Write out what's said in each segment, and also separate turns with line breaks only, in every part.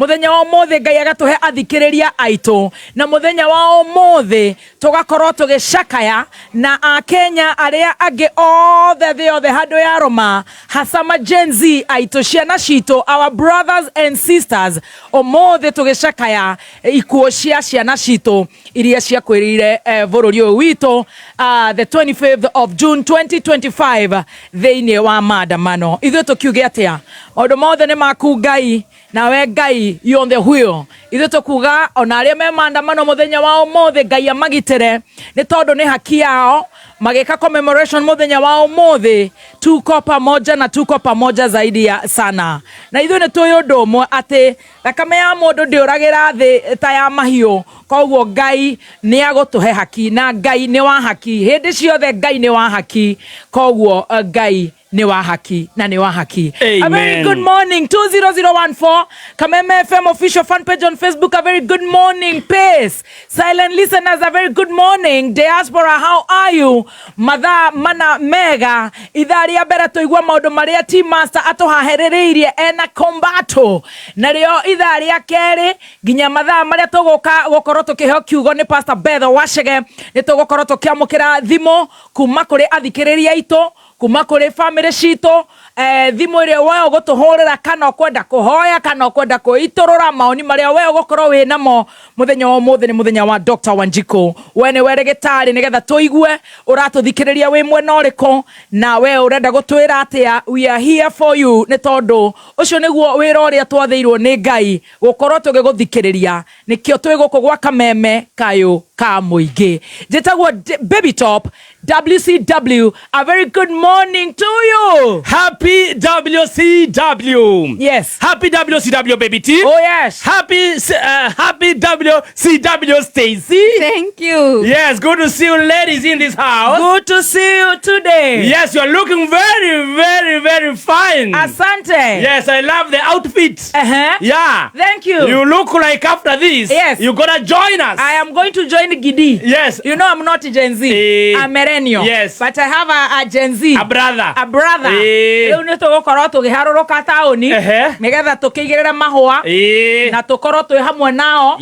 Muthenya wa umuthi Ngai agatuhe athikiriria aitu, na muthenya wa umuthi tugakorwo tugicakaya na akenya aria angi othe thi yothe handu ya roma, hasama Gen Z aitu, ciana citu, our brothers and sisters, umuthi tugicakaya ikuo cia ciana citu iria ciakwĩrĩire bũrũri ũyũ witũ, the 25th of June 2025 thĩinĩ wa maandamano. Ithuĩ tũkiuge atĩa? Maũndũ mothe nĩ maku Ngai, nawe Ngai, you on the wheel. Ithuĩ tũkuga ona arĩa me maandamano mũthenya wa ũmũthĩ, Ngai amagitĩre, nĩ tondũ nĩ haki yao magĩka commemoration mũthenya wa ũmũthĩ. Tuko pamoja na tuko pamoja zaidi ya sana, na ithuĩ nĩ tũĩ ũndũ ũmwe, atĩ thakame ya mũndũ ndĩũragĩra thĩ ta ya mahiũ. Koguo Ngai nĩ agũtũhe haki, na Ngai nĩ wa haki hĩndĩ ciothe. Ngai nĩ wa haki, koguo Ngai nĩ wa haki na nĩ wa haki. A very
Amen.
good morning, 20014 Kameme FM official fan page on Facebook, a very good morning. Pace silent listeners, a very good morning. Diaspora, how are you? Mathaa mana mega. Ithaa rĩa mbere tũigua maũndũ marĩa Team Master atũhaherĩrĩirie ena kombato, narĩo ithaa rĩa kerĩ nginya mathaa marĩa tũgũka gũkorwo tũkĩheo kiugo nĩ Pastor Beth Wacege, nĩ tũgũkorwo tũkĩamũkĩra thimũ kuma kũrĩ athikĩrĩria aitũ, kuma kũrĩ family citũ, thimũ ĩrĩa we ũgũtũhũrĩra, kana ũkwenda kũhoya, kana ũkwenda kwĩitũrũra maoni marĩa we ũgũkorwo wĩ namo. Mũthenya wa ũmũthĩ nĩ mũthenya wa Dr. Wanjiku. We nĩ we rĩgĩtarĩ, nĩgetha tũigue ũratũthikĩrĩria wĩ mwena ũrĩkũ na we ũrenda gũtwĩra atĩa. We are here for you, nĩ tondũ ũcio nĩguo wĩra ũrĩa twathĩirwo nĩ Ngai, gũkorwo tũgĩgũthikĩrĩria. Nĩkĩo twĩ gũkũ gwa Kameme kayũ ka mũingĩ. Njĩtagwo Baby Top WCW. A very good morning to you.
Happy WCW.
Yes.
Happy WCW, Baby T.
Oh yes.
Happy WCW, Stacy.
Thank you.
Yes, good to see you ladies in this house.
Good to see you today.
Yes, you're looking very, very, very fine.
Asante.
Yes, I love the outfit. Yeah.
Thank you.
You look like after this,
Yes.
you're gonna join us.
I am going to join Gidi.
Yes.
You know I'm not Gen Z. I'm millennial.
Yes.
But I have a Gen Z.
A brother.
A brother. Rĩu nĩ tũgũkorwo tũgĩharũrũka taũni nĩgetha tũkĩigĩrĩre mahũa na tũkorwo twĩ hamwe nao,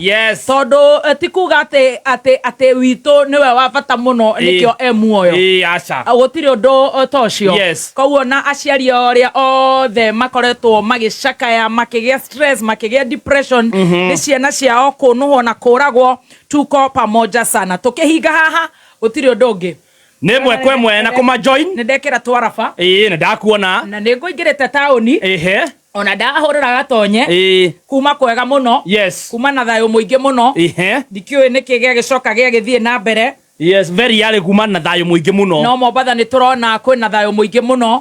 tondũ ti kuga atĩ witũ nĩwe wa bata mũno nĩkĩo e muoyo.
Aca.
Gũtirĩ ũndũ ta ũcio. Koguo na aciari arĩa othe makoretwo magĩcakaya, makĩgĩa stress, makĩgĩa depression nĩ ciana ciao kũnũhwo na kũragwo, tuko pamoja sana. Tũkĩhinga haha, gũtirĩ ũndũ ũngĩ.
Nĩ ĩmwe kwa ĩmwe na kũma join.
Nĩ ndekĩra twaraba.
Nĩ ndakuona.
Na nĩ ngũingĩrĩte taũni, ona ndahũrĩra gatonye kuma kwega mũno, kuma na thayũ mũingĩ mũno. Ndikĩũĩ nĩkĩ gĩagĩcoka gĩagĩthiĩ na mbere.
Yes, very yarĩ kuma na thayũ mũingĩ mũno.
No Mombatha nĩ tũrona kwĩna thayũ mũingĩ mũno.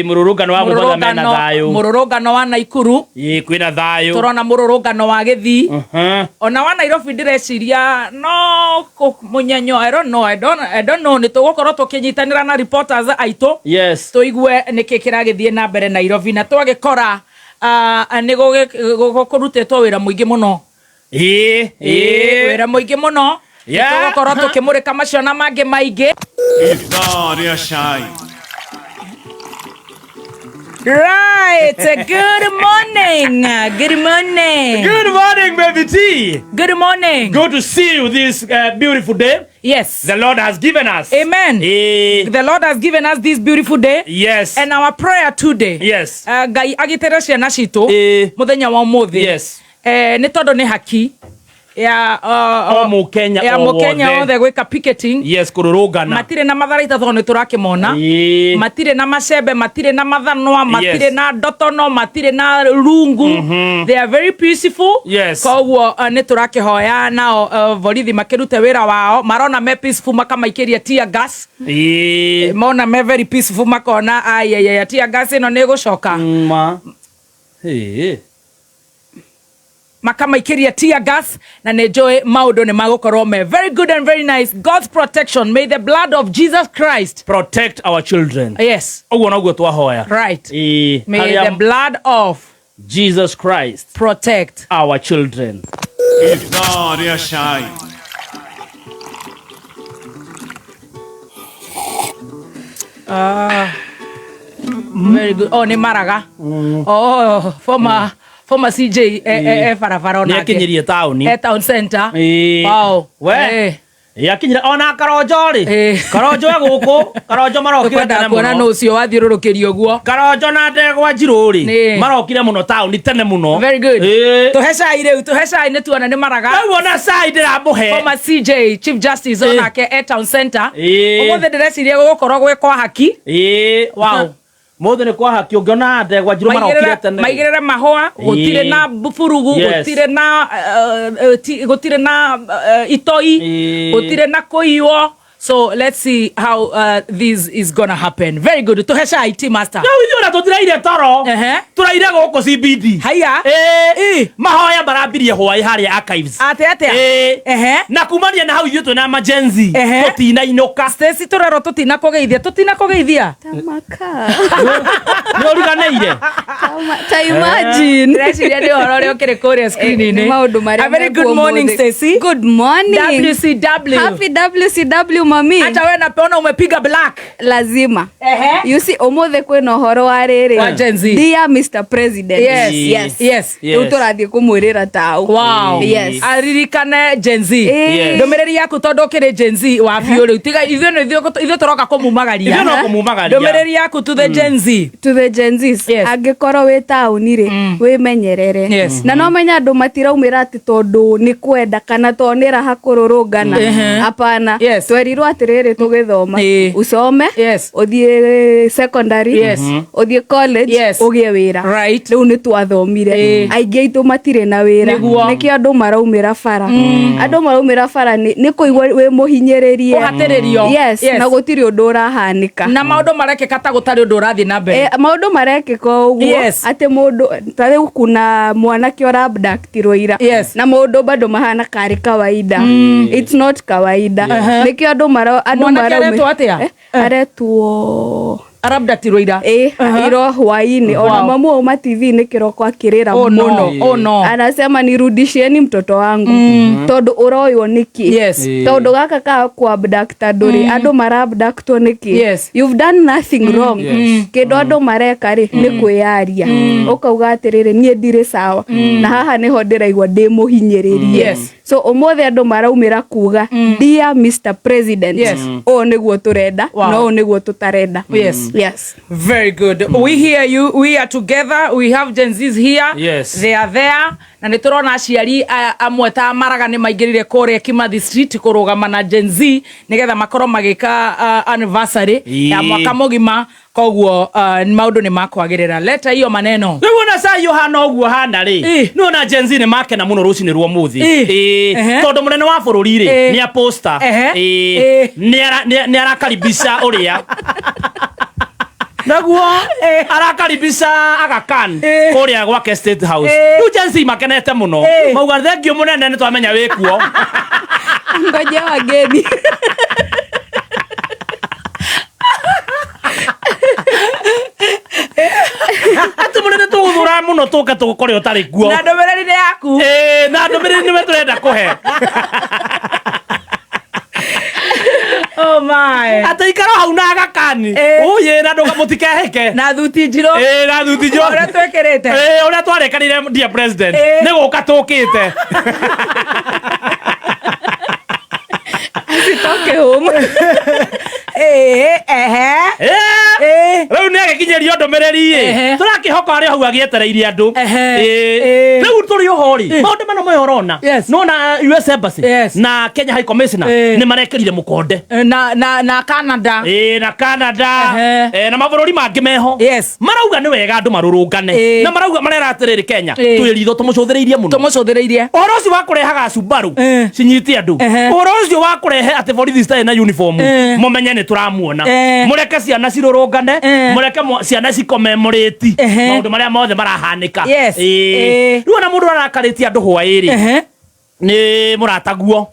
Mũrũrũngano wa Mombatha mena thayũ.
Mũrũrũngano wa Naikuru.
Kwĩna thayũ.
Tũrona mũrũrũngano wa Gĩthii, ona wa Nairobi ndĩreciria no mũnyenyo. I don't know, I don't know. Nĩ tũgũkorwo tũkĩnyitanĩra na reporters aitũ tũigue nĩkĩ kĩragĩthiĩ na mbere Nairobi, na twagĩkora nĩ kũrutĩtwo wĩra mũingĩ mũno. Wĩra mũingĩ mũno. Tũgũkorwo tũkĩmũrĩka macio na mangĩ maingĩ.
Ithaa rĩa cai.
Right, good morning, good morning.
Good morning, Baby T.
Good morning.
Good to see you this beautiful day the Lord has given us.
Amen. The Lord has given us this beautiful day. And our prayer today, Ngai agitĩre ciana citũ mũthenya wa ũmũthĩ. Nĩ tondũ nĩ haki ya
O Mũkenya
ya
o
Mũkenya
wothe.
wothe gwĩka picketing.
Yes, kũrũrũngana.
Matirĩ na matharaita tondũ nĩ tũrakĩmona. Matirĩ na macembe, matirĩ na mathanwa, matirĩ na ndotono, matirĩ na rungu. They are very peaceful. Koguo nĩ tũrakĩhoya nao borithi makĩrute wĩra wao. Marona me peaceful, makamaikĩria tear gas. Mona me very peaceful, makona ayayaya, tear gas ĩno nĩ ĩgũcoka.
Ma.
Makamaikĩria tear gas, na nĩ njũĩ maũndũ nĩ magũkorwo me very good and very nice. God's protection, may the blood of Jesus Christ
protect our children. Ũguo noguo twahoya.
May the blood of
Jesus Christ
protect
our children.
Ithaa rĩa cai.
Very good. Oh, nĩ maraga. Oh, former Former CJ e barabara onake.
Nĩ akinyirie taũni.
E town center.
Ĩĩ.
Wow.
We. Yakinyire ona Karonjo rĩ. Karonjo e gũkũ. Karonjo marokire
Tũkwenda
tene
kuona
mũno.
nũ ũcio wathiũrũrũkĩrio ũguo.
Karonjo na ndegwa njirũ rĩ.
Nĩ.
Marokire mũno taũni tene mũno.
Very good.
Ĩĩ.
Tũhe cai rĩu, tũhe cai nĩ tuona nĩ maraga.
Rĩu ona cai ndĩramũhe.
Former CJ Chief Justice onake e town center. Ũmũthĩ ndĩreciria gũgũkorwo gwĩ kwa haki.
Ĩĩ.
Wow.
Mũthĩ nĩ kwa haki ũngĩona ndegwa njirũ marokire tene.
Maigĩrĩre mahũa, gũtirĩ na burugu, gũtirĩ na gũtirĩ na itoi, gũtirĩ na kũiywo. So let's see how this is gonna happen. Very good. Tũhe cai tea master.
Rĩu ithuĩ ona tũtiraire toro. Tũraire gũkũ CBD.
Haiya.
Ĩĩ. Mahoya marambirie hwaĩ harĩa archives.
Atĩ atĩa?
Ĩĩ. Na kumania na hau ithuĩ twĩna ma Gen Z. Tũtinainũka.
Stacy tũrerwo tũtinakũgeithia. Tũtinakũgeithia.
Tamaka.
Nĩ ũriganĩire?
Ta imagine.
Ndĩreciria nĩ ũhoro ũrĩa ũkĩrĩ kũrĩa screen-inĩ.
Nĩ maũndũ marĩa
A very good
mekuo
morning,
ũmũthĩ.
Stacy.
Good morning.
WCW.
Happy WCW mami.
Hata wewe napeona umepiga black.
Lazima. You see ũmũthĩ kwĩna ũhoro wa rĩrĩ.
Wa Gen Z.
Dear Mr. President.
Yes.
Yes.
Yes.
Rĩu tũrathiĩ kũmwĩrĩra tau.
Wow.
Yes.
Aririkane Gen Z.
Yes.
Ndũmĩrĩri yaku tondũ ũkĩrĩ Gen Z wa biũ rĩu. Tiga ithuĩ nĩ ithuĩ tũroka kũmumagaria.
Ithuĩ no kũmumagaria.
Ndũmĩrĩri yaku to the Gen Z.
To the Gen Zs.
Yes.
Angĩkorwo wĩ taũni rĩ, wĩmenyerere.
Yes.
Na no menya andũ matiraumĩra atĩ tondũ nĩ kwenda kana tondũ nĩ raha kũrũrũngana. Hapana.
Yes.
Twerirwo atĩrĩrĩ tũgĩthoma. Usome.
Yes.
Ũthiĩ secondary.
Yes.
Ũthiĩ college.
Yes.
Ũgĩe wĩra.
Right.
Rĩu nĩ twathomire. Aingĩ aitũ matirĩ na wĩra.
Nĩguo.
Nĩkĩo andũ maraumĩra bara. Andũ maraumĩra bara nĩ kũigua wĩ mũhinyĩrĩrie.
Kũhatĩrĩrio.
Yes.
Yes.
Na gũtirĩ ũndũ ũrahanĩka.
Na maũndũ marekĩka ta gũtarĩ ũndũ ũrathiĩ na mbere.
Maũndũ marekĩka ũguo
Yes.
atĩ mũndũ ta rĩu kuna mwanake ũrabductirwo ira.
Yes.
Na maũndũ bado mahana karĩ kawaida. It's not kawaida. Nĩkĩo andũ
Mwanake aretwo atĩa?
Aretwo
Arabductirwo ira.
Iro hwaini. Ona
Wow.
mamu auma TV-inĩ kĩroko akĩrĩra
Oh, no.
mũno.
Oh, no.
Anasema nirudishieni mtoto wangu. Tondũ ũroywo nĩkĩ?
Yes.
Tondũ gaka ka kuabduct andũ rĩ, andũ marabductwo nĩkĩ?
Yes.
You've done nothing wrong. Kĩndũ andũ mareka rĩ, nĩ kwĩyaria. Ũkauga atĩrĩrĩ, niĩ ndirĩ sawa. Na haha nĩho ndĩraigua ndĩ mũhinyĩrĩrie.
Yes.
So ũmũthĩ andũ maraumĩra kuga, Dear Mr. President,
Yes.
ũũ nĩguo tũrenda,
Wow.
na ũũ nĩguo tũtarenda.
Yes.
Yes.
Very good. We hear you. We are together. We have Gen Zs here.
Yes.
They are there. Na nĩ tũrona aciari amwe ta Maraga nĩ maingĩrire kũrĩa Kimathi Street kũrũgama na Gen Z nĩgetha makorwo magĩka anniversary ya mwaka mũgima. Koguo maũndũ nĩ makwagĩrĩra. Leta hiyo maneno.
Rĩu ona cai ũhana ũguo hana rĩ, nĩ ona Gen Z nĩ makena mũno rũcinĩ rwa ũmũthĩ. Tondũ mũnene wa bũrũri rĩ, nĩ aposta. Nĩ arakaribisha ũrĩa. Naguo arakaribisha Aga Khan kũrĩa gwake State House. Rĩu Gen Z makenete mũno. Mauga thank you mũnene nĩ twamenya wĩ kuo.
Ngoja wageni.
Atĩ mũnene tũgũthũra mũno tũke tũgũkore ũtarĩ kuo.
Na ndũmĩrĩri nĩ yaku.
Na ndũmĩrĩri nĩwe tũrenda kũhe.
Oh my.
Atĩ ikara hau na Aga Khan. Ũyĩ na ndũkamũtikehĩke.
Na thuti njirũ.
Na thuti njirũ.
Ũrĩa twĩkĩrĩte.
Ũrĩa twarĩkanĩire dear president. Nĩ gũka tũkĩte.
Asitoke home.
Rĩu nĩ agĩkinyĩrio ndũmĩrĩri ĩ. Tũrakĩhoka arĩ hau agĩetereire andũ. Rĩu tũrĩ oho rĩ, maũndũ mano maya ũrona. Nona US Embassy na Kenya High Commissioner nĩ marekĩrire mũkonde.
Na Canada.
Na Canada. Na mabũrũri mangĩ meho. Marauga nĩ wega andũ marũrũngane. Na marauga marera atĩrĩrĩ Kenya, twĩ ritho tũmũcũthĩrĩirie mũno.
Tũmũcũthĩrĩirie.
Ũhoro ũcio wa kũrehaga Subaru cinyite andũ. Ũhoro ũcio wa kũrehe atĩ borithi citarĩ na uniform, mũmenye nĩ tũramuona. Mũreke ciana cirũrũngane, mũreke ciana cikomemorate maũndũ marĩa mothe marahanĩka. Rĩu ona mũndũ arakarĩtie andũ hwaĩ rĩ, nĩ mũrataguo.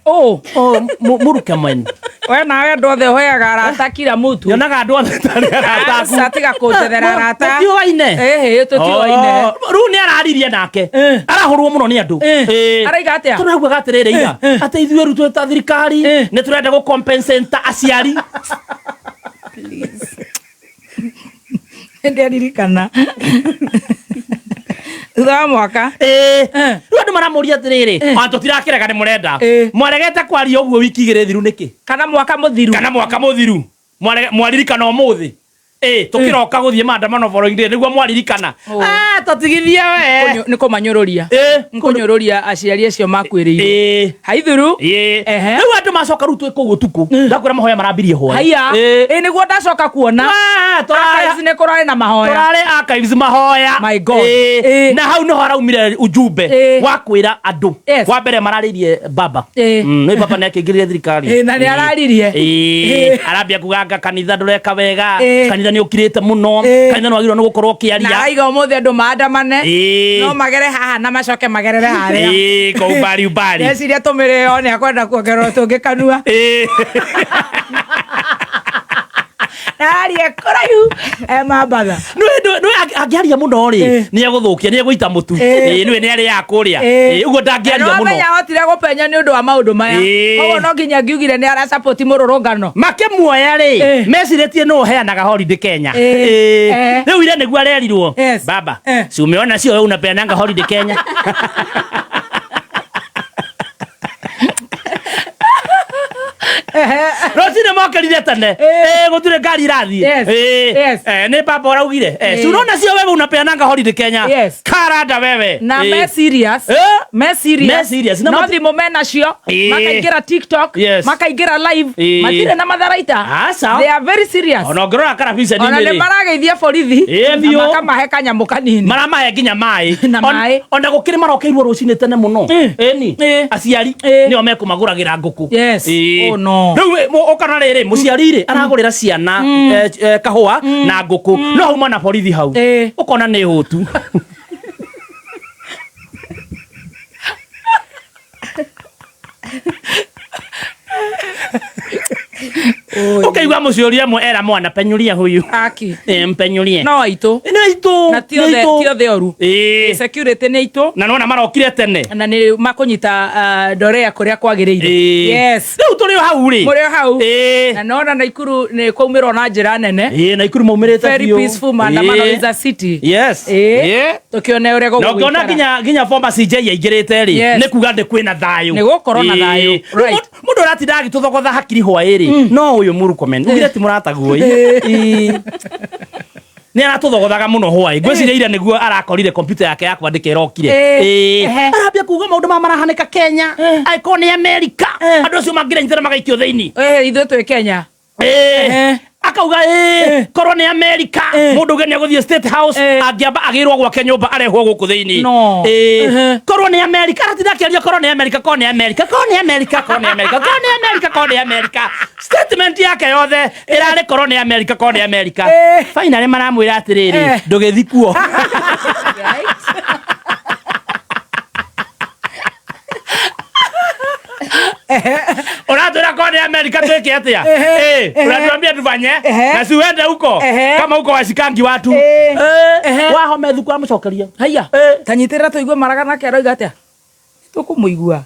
Mũruke mwene.
We nawe andũ othe ũheaga arata kila mtu.
Nyonaga andũ othe tarĩ arata aku.
Aca, tiga kũnjethera arata.
Tũtiũaine.
Tũtiũaine.
Rĩu nĩ araririe nake. Arahũrwo mũno nĩ andũ.
Araiga atĩa?
Tondũ araugaga atĩrĩrĩ iga, atĩ ithuĩ rĩu twĩ ta thirikari, nĩ tũrenda gũ compensate aciari.
Ndĩaririkana. Thutha wa mwaka.
Ĩĩ. Rĩu andũ maramũria atĩrĩrĩ, ona tũtirakĩrega nĩ mũrenda. Mwaregete kwaria ũguo wiki igĩrĩ thiru nĩkĩ?
Kana mwaka mũthiru.
Kana mwaka mũthiru. Mwaririkana ũmũthĩ. Ĩĩ, tũkĩroka gũthiĩ maandamano following day nĩguo mwaririkana.
Oh.
Ah, tũtigithie we.
Nĩ kũmanyũrũria.
Ĩĩ.
Nĩ kũnyũrũria aciari acio makuĩrĩirwo.
Ĩĩ.
Haithuru.
Ĩĩ.
Ehe.
Rĩu andũ macoka rĩu twĩ kũu ũtukũ. Ndakwĩra mahoya marambirie hwaĩ.
Haiya.
Ĩĩ.
Ĩĩ nĩguo ndacoka kuona.
Ah,
Archives nĩ kũrarĩ na mahoya.
Tũrarĩ archives mahoya.
My God.
Ĩĩ.
Ĩĩ.
Na hau nĩho haraumire ujumbe
Ĩĩ.
wa kwĩra andũ.
Yes.
Wa mbere mararĩirie baba.
Ĩĩ.
Nĩ baba nĩ akĩingĩrire thirikari.
Ĩĩ, na nĩ araririe.
Ĩĩ. Arambia kuga anga kanitha ndũreka wega.
Ĩĩ.
Kanitha nĩ ũkirĩte mũno.
Ĩĩ.
Kanitha nĩ wagĩrĩirwo nĩ gũkorwo ũkĩaria.
Na araiga ũmũthĩ andũ maandamane.
Ĩĩ.
No magere haha na macoke magerere harĩa.
Ĩĩ, kwa umbali umbali.
Ndeciria tũmĩrĩo nĩ akwenda kuongererwo tũngĩ kanua.
Ĩĩ.
Arie kũraihu e Mambatha.
Nĩ angĩaria mũno rĩ,
Ĩĩ.
nĩ egũthũkia, nĩ egũita mũtu.
Ĩĩ.
Ĩĩ, nĩwe nĩ arĩaga kũrĩa.
Ĩĩ.
Ĩĩ, ũguo ndangĩaria
Na
mũno.
nĩwamenya ahotire gũpenya nĩ ũndũ wa maũndũ maya.
Ĩĩ.
Koguo no nginya ngiugire nĩ arasapoti mũrũrũngano.
Makĩmuoya rĩ,
Ĩĩ.
mecirĩtie nũ ũheanaga holiday Kenya.
Ĩĩ.
Ĩĩ.
Ĩĩ.
Rĩu ira nĩguo arerirwo.
Yes.
Baba,
Ĩĩ.
si umeona sio wewe unapeananga holiday Kenya? Rũcinĩ mokĩrire tene.
Ĩĩ.
Ĩĩ, gũtirĩ ngari irathiĩ.
Yes.
Ĩĩ.
Yes.
Nĩ baba ũraugire.
Ĩĩ.
Si unaona sio wewe unapeananga holiday Kenya?
Yes.
Karanda wewe.
Na
Ĩĩ.
me serious.
Ĩĩ.
Me serious.
Me serious. Na
No thimũ menacio.
Ĩĩ.
Makaingĩra TikTok.
Yes.
Makaingĩra live.
Ĩĩ.
Matirĩ na matharaita.
Aca.
They are very serious.
Ona ũngĩrora karabiceni
Ona nĩ
rĩ.
marageithia borithi.
Ĩĩ,
Na
biũ.
makamahe kanyamũ kanini.
Maramahe nginya maĩ.
Na maĩ.
Ona gũkĩrĩ marokeirwo rũcinĩ tene mũno. Ĩni.
Ĩĩ.
Aciari
Ĩĩ.
nĩo mekũmagũragĩra ngũkũ.
Yes.
Ĩĩ.
Oh, no.
Rĩu ũkona rĩrĩ mũciari rĩ aragũrĩra ciana kahũa na ngũkũ no hauma na borithi hau.
Ĩĩ.
Ũkona nĩ hũtu. Ũkaigua mũciũri amwe era mwana penyuria huyu.
Aki.
Ĩĩ, mpenyurie.
No aitũ.
Nĩ aitũ.
Na ti othe ti othe oru.
Ĩĩ.
Security nĩ aitũ.
Na nĩwona marokire tene.
Na nĩ makũnyita ndorea kũrĩa kwagĩrĩire.
Ĩĩ.
Yes.
Rĩu tũrĩ o hau rĩ.
Mũrĩ o hau.
Ĩĩ.
Na nona Naikuru nĩ kwaumĩrwo na njĩra nene.
Ĩĩ, Naikuru maumĩrĩte
Very
biũ.
peaceful maandamano
Ĩĩ.
is a city.
Yes.
Ĩĩ.
Ĩĩ.
Tũkĩone ũrĩa
Na ũngĩona
gũgũikara.
nginya former CJ aingĩrĩte rĩ,
Yes.
nĩ kuga ndĩ kwĩna thayũ.
Nĩ gũkorwo na
Ĩĩ.
thayũ.
Rĩu
Right.
Mũndũ ũratinda agĩtũthogotha hakiri hwaĩ rĩ, no ũyũ Murkomen. Ugire ti mũrataguo ĩ. Nĩ aratũthogothaga mũno hwaĩ. Ngwĩciria ira nĩguo arakorire kompiuta yake ya kwandĩka ĩrokire.
Ĩĩ.
Ĩĩ.
Ehe.
Arambia kuga maũndũ maya marahanĩka Kenya. Angĩkorwo nĩ Amerika. Andũ acio mangĩrenyitana magaikio thĩinĩ.
Ĩĩ, ithuĩ twĩ Kenya.
Ĩĩ.
Ehe.
Akauga ĩĩ korwo nĩ Amerika mũndũ uge nĩ agũthiĩ State House angĩamba agĩrwo gwake nyũmba arehwo gũkũ thĩinĩ.
No.
Ĩĩ.
Ehe.
Korwo nĩ Amerika aratinda akĩaria korwo nĩ Amerika korwo nĩ Amerika korwo nĩ Amerika korwo nĩ Amerika korwo nĩ Amerika korwo nĩ Amerika. Statement yake yothe ĩrarĩ korwo nĩ Amerika korwo nĩ Amerika.
Ĩĩ.
Finally maramwĩra atĩrĩrĩ
Eh.
ndũgĩthi kuo.
Right.
Ũratwĩra korwo nĩ Amerika twĩke atĩa?
Ehe.
Ĩĩ, unatuambia tufanye
Ehe.
na si uende huko
Ehe.
kama huko washikangi watu.
Ĩĩ.
Ĩĩ.
Ehe.
Wahome thuku amũcokeria.
Haiya.
Ĩĩ.
Tanyitĩrĩra tũigue maraga nake aroiga atĩa? Tũkũmũigua.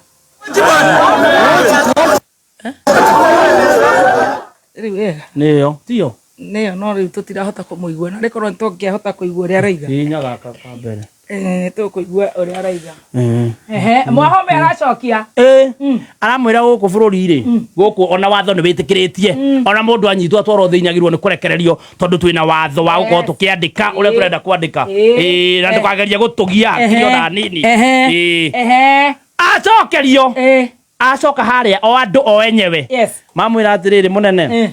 Rĩu ĩga.
Nĩyo, tiyo.
Nĩyo no rĩu tũtirahota kũmũigua. Na rĩkorwo nĩtũngĩahota kũigua ũrĩa aroiga.
Hihinya gaka ka mbere.
Ĩĩ, nĩtũkũigua ũrĩa aroiga.
Ĩĩ.
Ehe, Mwahome aracokia.
Ĩĩ. Aramwĩra gũkũ bũrũri rĩ, gũkũ ona watho nĩ wĩtĩkĩrĩtie. Ona mũndũ anyitwo atwarwo thĩinĩ agĩrĩirwo nĩ kũrekererio tondũ twĩna watho wa gũkorwo
Yes.
tũkĩandĩka ũrĩa
Ĩĩ.
tũrenda kwandĩka.
Ĩĩ.
Ĩĩ, na ndũkagerie gũtũgia hakiri ona nini.
Ehe.
Ĩĩ.
Ehe.
Acokerio.
Ĩĩ.
Acoka harĩa o andũ o enyewe.
Yes.
Mamwĩra atĩrĩrĩ mũnene.
Ĩĩ.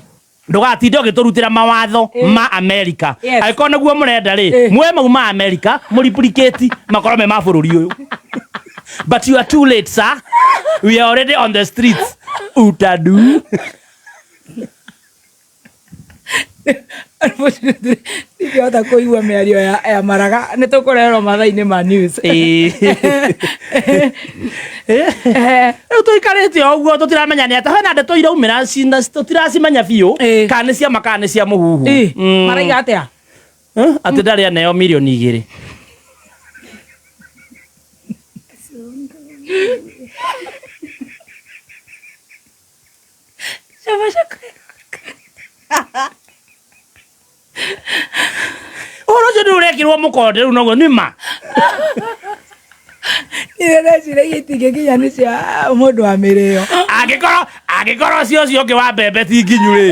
Ndũgatinde ũgĩtũrutĩra mawatho ma Amerika.
Yes.
Angĩkorwo nĩguo mũrenda rĩ,
Ĩĩ.
muoe mau ma Amerika mũripurikĩti makorwo me ma bũrũri ũyũ. But you are too late, sir. We are already on the streets. Utadu.
Unfortunately, ndingĩhota kũigua mĩario ya Maraga nĩ tũkũrerwo mathaa-inĩ ma news.
Ĩĩ. Rĩu tũikarĩte o ũguo tũtiramenya nĩ atĩa. Hena ndeto iraumĩra tũtiracimenya biũ
Ĩĩ.
kana nĩ cia ma kana nĩ cia mũhuhu.
Ĩĩ, maraiga atĩa?
Atĩ ndarĩ aneo mirioni 2. Ũhoro ũcio nĩ ũrekĩrwo mũkonde rĩu noguo nĩ ma.
Iria ndeciragia itingĩkinya nĩ cia mũndũ wa mĩrĩo.
Angĩkorwo cio ũcio ũngĩ wa mbembe ti nginyu rĩ,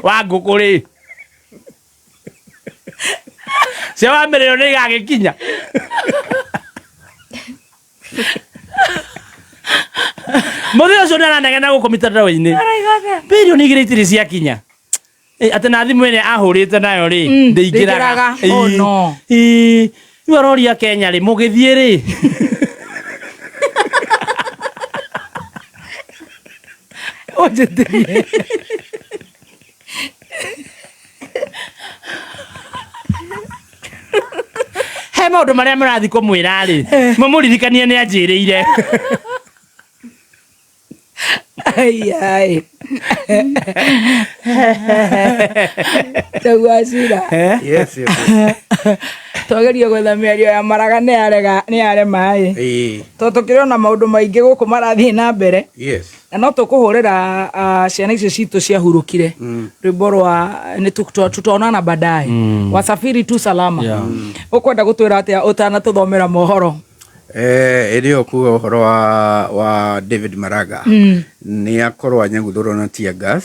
wa ngũkũ rĩ, cia wa mĩrĩo nĩ igagĩkinya. Mũthenya ũcio nĩ aranegena gũkũ mitandao-inĩ, 2 billion itirĩ ciakinya. Atĩ na thimũ ĩrĩa ahũrĩte nayo rĩ, ndĩingĩraga.
Ndĩingĩraga. Oh, no.
Ĩ, rĩu aroria Kenya rĩ, mũgĩthiĩ rĩ?
Ũnjĩtĩrie.
He maũndũ marĩa mũrathiĩ kũmwĩra rĩ, mũmũririkanie nĩ anjĩrĩire.
Ai ai. Chagua cira.
Yes.
Twageria gwetha mĩario ya Maraga nĩ yarega, nĩ yarema ĩ. Tondũ tũkĩrĩ ona maũndũ maingĩ gũkũ marathiĩ na mbere. Na no tũkũhũrĩra ciana icio citũ ciahurũkire rwĩmbo rwa nĩ tutaonana baadaye, wasafiri tu salama. Ũkwenda gũtwĩra atĩa ũtanatũthomera mohoro?
Ĩrĩ o kuga ũhoro wa David Maraga nĩ akorwo anyaguthũrwo na tear gas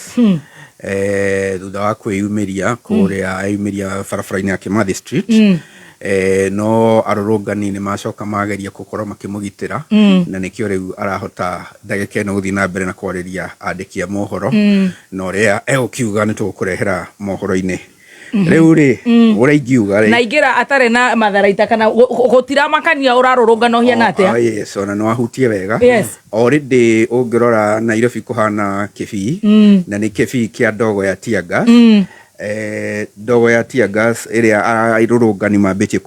thutha wa kwĩyumĩria kũrĩa eyumĩria barabara-inĩ ya Kimathi Street. No arũrũngani nĩ macoka mageria gũkorwo makĩmũgitĩra, na nĩkĩo rĩu arahota ndagĩka ĩno gũthiĩ na mbere na kwarĩria andĩki a mohoro, na ũrĩa egũkiuga nĩ tũgũkũrehera mohoro-inĩ. Rĩu rĩ, ũrĩa ingiuga rĩ,
Na ingĩra atarĩ na matharaita kana gũtiramakania ũrarũrũngana ũhiana atĩa?
Oh, yes, ona nĩ wahutie wega. Already ũngĩrora Nairobi kũhana kĩbii, na nĩ kĩbii kĩa ndogo ya tear gas. Ndogo ya tear gas ĩrĩa arũrũngani mambĩtie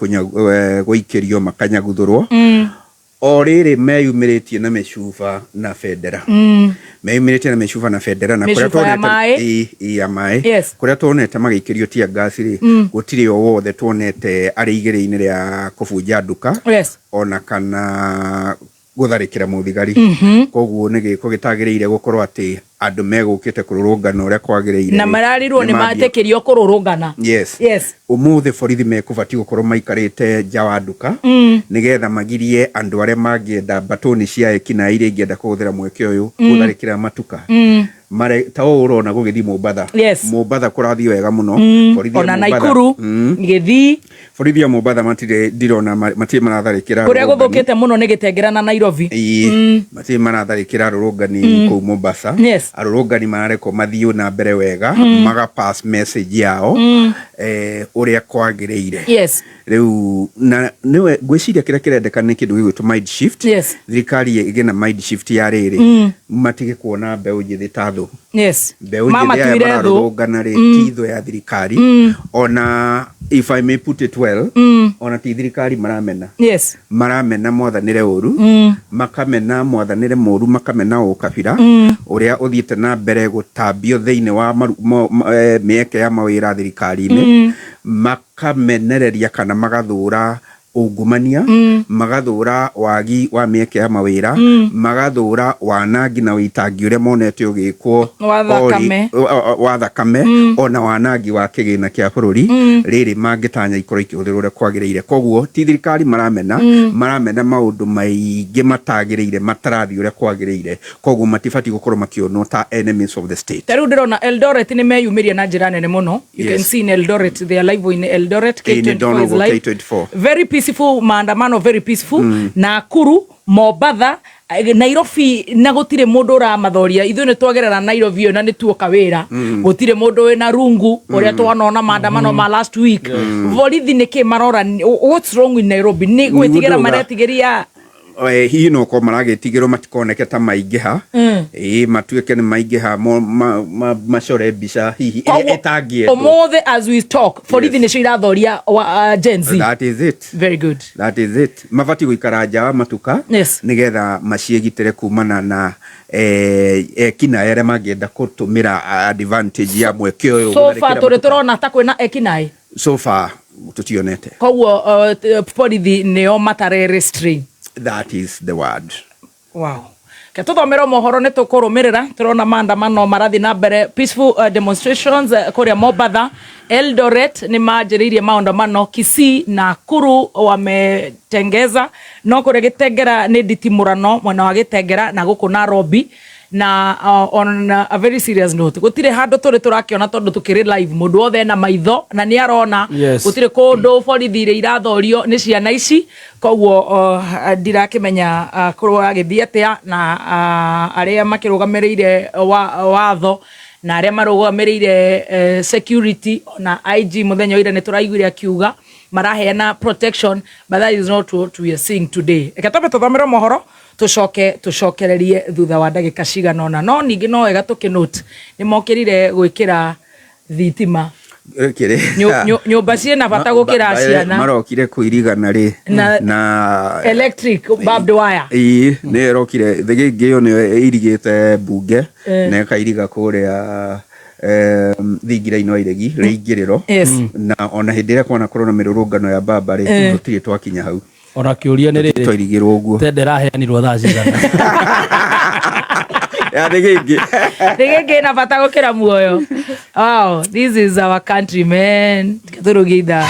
gũikĩrio makanyaguthũrwo. O rĩrĩ meyumĩrĩtie na mĩcuba na bendera, meyumĩrĩtie na mĩcuba na bendera, na kũrĩa
Mĩcuba ya
tuonete
maĩ.
Ĩ, ya maĩ. Kũrĩa tuonete magĩikĩrio tear gas rĩ, gũtirĩ o wothe tuonete arĩ igĩrĩ-inĩ rĩa kũbunja nduka ona kana gũtharĩkĩra mũthigari. Koguo nĩ gĩko gĩtagĩrĩire gũkorwo atĩ andũ megũkĩte kũrũrũngana ũrĩa kwagĩrĩire
Na
rĩ,
mararirwo nĩ
nĩmambia-
matĩkĩrio kũrũrũngana.
Ũmũthĩ borithi mekũbatiĩ gũkorwo maikarĩte nja wa nduka, nĩgetha magirie andũ arĩa mangĩenda mbatũni cia ekinaĩ iria ingĩenda kũhũthĩra mweke ũyũ gũtharĩkĩra matuka. Mare ta ũũ ũrona gũgĩthiĩ Mombatha. Mombatha kũrathiĩ wega mũno. Borithi a
Ona
Mombatha-
Naikuru, Gĩthii.
Borithi a Mombatha matirĩ, ndirona matirĩ maratharĩkĩra
Kũrĩa
arũrũngani.
gũthũkĩte mũno nĩ Gĩtengera na Nairobi.
Ĩĩ, matirĩ maratharĩkĩra arũrũngani kũu Mombasa. Arũrũngani mararekwo mathiĩ na mbere wega, maga pass message yao ũrĩa kwagĩrĩire. Rĩu na nĩwe ngwĩciria kĩrĩa kĩrendeka nĩ kĩndũ gĩgwĩtwo mind shift. Thirikari ĩgĩe na mind shift ya rĩrĩ, matige kuona mbeũ njĩthĩ ta thũ. Mbeũ njĩthĩ aya
Mamatuire thũ.
mararũrũngana rĩ, ti thũ ya thirikari. Ona if I may put it well, ona ti thirikari maramena. Maramena mwathanĩre ũru, makamena mwathanĩre mũru, makamena ũkabira ũrĩa ũthiĩte na mbere gũtambio thĩinĩ wa mĩeke ya mawĩra thirikari-inĩ, makamenereria kana magathũra ungumania, magathũra wagi wa mĩeke ya mawĩra, magathũra wanangi na wĩitangi ũrĩa monete ũgĩkwo
Wa thakame.
Wa thakame, ona wanangi wa kĩgĩna kĩa bũrũri rĩrĩ mangĩtanya ikorwo ikĩhũthĩrwo ũrĩa kwagĩrĩire. Koguo ti thirikari maramena, maramena maũndũ maingĩ matagĩrĩire matarathiĩ ũrĩa kwagĩrĩire. Koguo matibatiĩ gũkorwo makĩonwo ta enemies of the state.
Ta rĩu ndĩrona Eldoret nĩ meyumĩria na njĩra nene mũno. You can see in Eldoret, they are live in Eldoret.
Ĩĩ, nĩ
K24
ndona
is
ũguo,
live.
K24.
Very peaceful maandamano, very peaceful. Nakuru, Mombatha, Nairobi, na gũtirĩ mũndũ ũramathoria. Ithuĩ nĩ twagerera Nairobi ĩyo na nĩ tuoka wĩra, gũtirĩ mũndũ wĩna rungu ũrĩa twanona maandamano ma last week. Borithi nĩ kĩ marora? What's wrong in Nairobi? Nĩ gwĩtigĩra
Ndauga.
maretigĩria?
Hihi no korwo maragĩtigĩrwo matikoneke ta maingĩha, ĩĩ, matuĩke nĩ maingĩha, macore mbica hihi ĩrĩa
Koguo,
ĩtangĩendwo.
Ũmũthĩ as we talk, borithi nĩcio irathoria wa Gen Z.
That is it.
Very good.
That is it. Mabatiĩ gũikara nja wa matuka nĩgetha maciĩgitĩre kumana na ekinaĩ arĩa mangĩenda gũtũmĩra advantage ya mweke ũyũ
So
gũtharĩkĩra
far tũrĩ
matuka.
tũrona ta kwĩna ekinaĩ?
So far tũtionete.
Koguo borithi nĩo matare restrain.
That is the word.
Wow. Ke tũthomere mohoro nĩ tũkũrũmĩrĩra. Tũrona maandamano marathi na mbere, peaceful demonstrations kũrĩa Mombatha, Eldoret nĩ manjĩrĩirie maandamano, Kisii na Nakuru wametengeza, no kũrĩa Gĩtengera nĩ nditimũrano mwena wa Gĩtengera na gũkũ Nairobi. Na on a very serious note, gũtirĩ handũ tũrĩ tũrakĩona tondũ tũkĩrĩ live, mũndũ wothe ena maitho na nĩ arona. Gũtirĩ kũndũ borithi iria irathorio nĩ ciana ici, koguo ndirakĩmenya kũragĩthiĩ atĩa na arĩa makĩrũgamĩrĩire watho na arĩa marũgamĩrĩire security. Na IG mũthenya wa ira nĩ tũraiguire akiuga maraheana protection, but that is not what we are seeing today. Reke twambe tũthomere mohoro, tucoke tucokererie thutha wa ndagĩka cigana ũna. No ningĩ no wega tũkĩnote nĩ mokĩrire gwĩkĩra thitima.
Kĩrĩ
Nyũmba ciĩna bata gũkĩra ciana.
Marokire kũirigana rĩ na
electric barbed wire.
Ĩĩ, nĩ ĩrokire thĩgĩngĩ ĩyo nĩyo ĩirigĩte mbunge na ĩkairiga kũrĩa thingira-inĩ wa iregi rĩingĩrĩro. Na ona hĩndĩ ĩrĩa kwanakorwo na mĩrũrũngano ya mbamba rĩ, tũtirĩ twakinya hau.
Ona kĩũria nĩ rĩrĩ,
twairigĩrwo ũguo.
Tende ĩraheanirwo thaa cigana?
Ya thĩgĩngĩ.
Thĩgĩngĩ ĩna bata gũkĩra muoyo. Wow, this is our country, man. Tũrũgie ithaa.